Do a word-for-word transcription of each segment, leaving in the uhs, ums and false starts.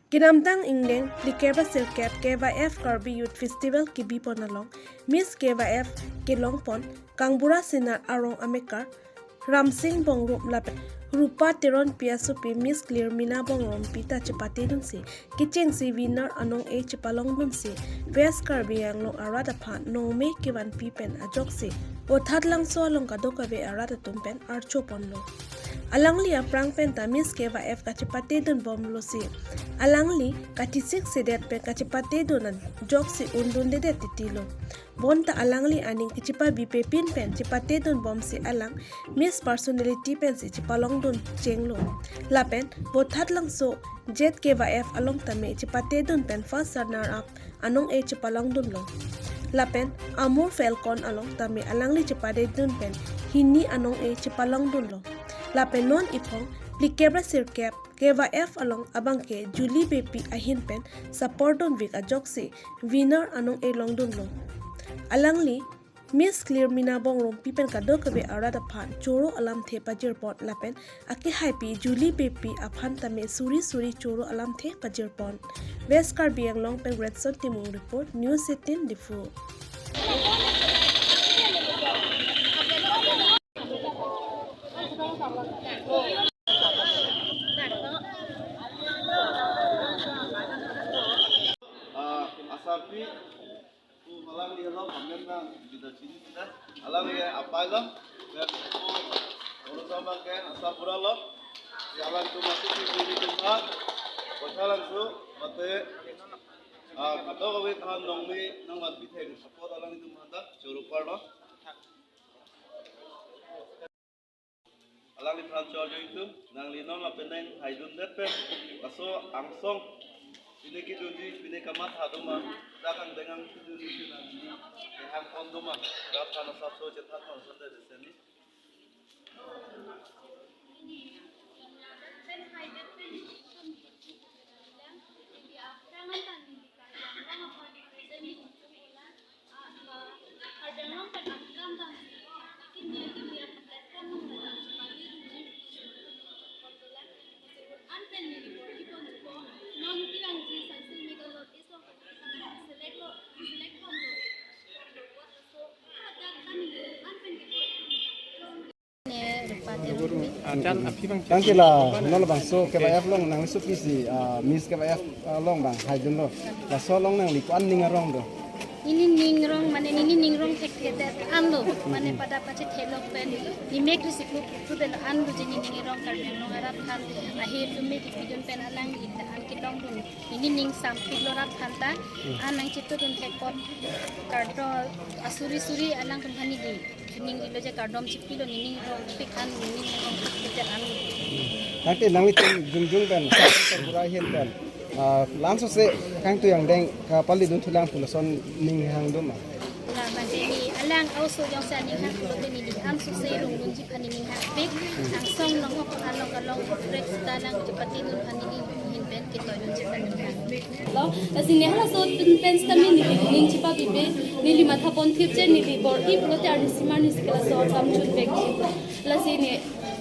Kedamtang ingdeng phlikep ra sirkep K Y F Karbi Youth Festival kebipon along Miss K Y F kelongpon Kangbura Sinar arong amekar Ramsing Bongrung lapen Rupa Teronpi asopi Miss Clearmina Bongrungpi ta chepatedunsi kechengsi winner anong-e chepalongdunsi West Karbi Anglong arat aphan nongme kevanpi pen ajoksi Bothatlangso along kadokave arat atum pen archoponlo. Alangli aphrang pen ta Miss K Y F kachepatedunbomlosi alangli kachisik sedet pen kachepatedun ajoksi undundedet titilo. Bonta alangli aning kachepabipepin pen chepatedunbomsi alang Miss Personality pensi chepalongdun chenglo. Lapen Bothatlangso Z K Y F along tame chepatedun pen first runner up anong-e chepalongdunlo. Lapen Amur Falcon along tame alangli chepatedun pen hini anong-e chepalongdunlo. Lapen non iphong phlikep ra sirkep K Y F along abangke Julie Beypi ahin pen support dunvek ajoksi winner anong-e longdunlo. Alangli Miss Clearmina Bongrungpi pen kadokave arat aphan choro alamthe pajirpon lapen akehaipi Julie Beypi aphan tame suri suri choro alamthe pajirpon. West Karbi Anglong pen Gretson Timung report, News eighteen Diphu. Ah, asarpi, tu alangli lo, amen na, kita sini kita. Alangli apai lo, ya, tu, orang sama ke, asar pura lo. Ya, alangtum masih di sini kita. Bothatlangso, mate, ah, kadokave aphan nongme nangvanpi thek support alangtum aphan ta, choro parlo. Alangliphan chojoi tum, nangli non lapen nang haidundet pen, laso angsong, pine kedunji, pine kamatha doma, dak angdeng angdeng kedunji si nangli, kehang pon doma, dak kana sapso chethan pon sande deseni. Tangte la, non labangso K Y F along nangli sopisi, ah, Miss K Y F along bang haidunlo. Laso along nangli ko-an ning arong do? Neli ning arong, mane neli ning arong thekthedet anlo, mane pada pachethelo pen, neli mek risipu putu den anlo je neli ning arong Karbi Anglong arat aphan, ahi lume kipidun pen alangli ta an kelongdun. Neli ning sampiklo rat aphan ta, an nangchetudun thekpon, kardom asuri suri alangtum aphan neli. Ning rilo je kardom chipilo, neli ning arong pik an neli ning arong pik an. Tangte nanglitum jungjung pen, Kangbura ahin pen, ah, la-an sose kangtui angdeng kapalidun thulang pu lason ning hang doma? La, mane neli alang a-oso jongsi aning hang pulote neli la-an sose longdunji aphan neli ning hangpik. Angsong nonghok along along break seta alang chepatedun aphan neli ahin pen ketoidunji aphan ning hang. Lo, lasi ne halaso pen seta neli ning chepabibe, neli matha ponthip je neli bor-i pulote arnisi marnisi ke laso akam chunvekji. Lasi ne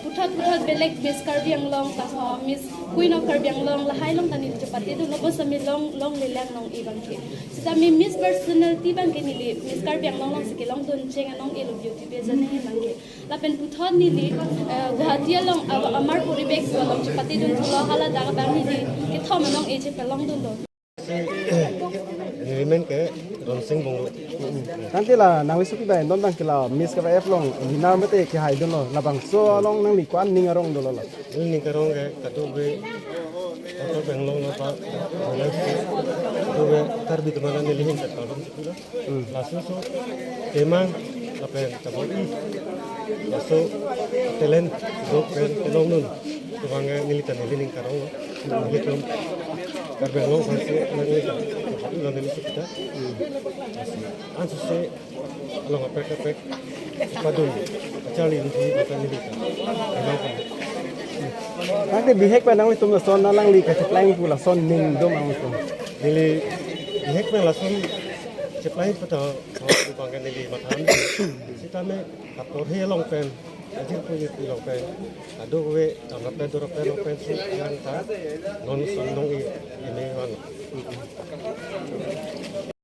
puthot puthot belek Miss Karbi Anglong, pas, uh, Miss Queen of Karbi Anglong, lahai along ta neli chepatedunlo, bonsitame long, longle lang nong-e abangke. Sitame Miss Personality abangke neli Miss Karbi Anglong alongsi kelongdun cheng anong-elo beauty pageant ahin abangke. Lapen puthot neli, eh, Guwahati along, ah, Amar Poribek along chepatedun thulo, hala dak abang neli kethom anong-e chepalongdunlo. Neli men ke Ramsing Bongrung. Tangte la nangli sopi bai non abangke la Miss K Y F along winner mate kehaidunlo, labangso along nangli ko-an ning arong dolo la? Neli ning arong ke kadokave, Karbi Anglong napa, kadokave Karbi atum aphan neli ahin pen kardom chipilo. Hmm. Laso so kemang lapen tabor-i, laso talent dok pen kelongdun, kevang neli ta neli ning arong, nelitum Karbi Anglong aphansi nangli ta, neli kita. An sose along kaprek kaprek padun, charli neli ta neli ta. Kemang kan. Tangte bihek pen nanglitum lason alangli kacheplangji pu lason ning doma nangtum? Neli bihek pen lason cheplangji pu ta, oh, abangke neli matha. Sitame kaporhe along pen, ajir puji along pen, kadokave, damrapen dorapen along pensi alang ta non son nong-e, eme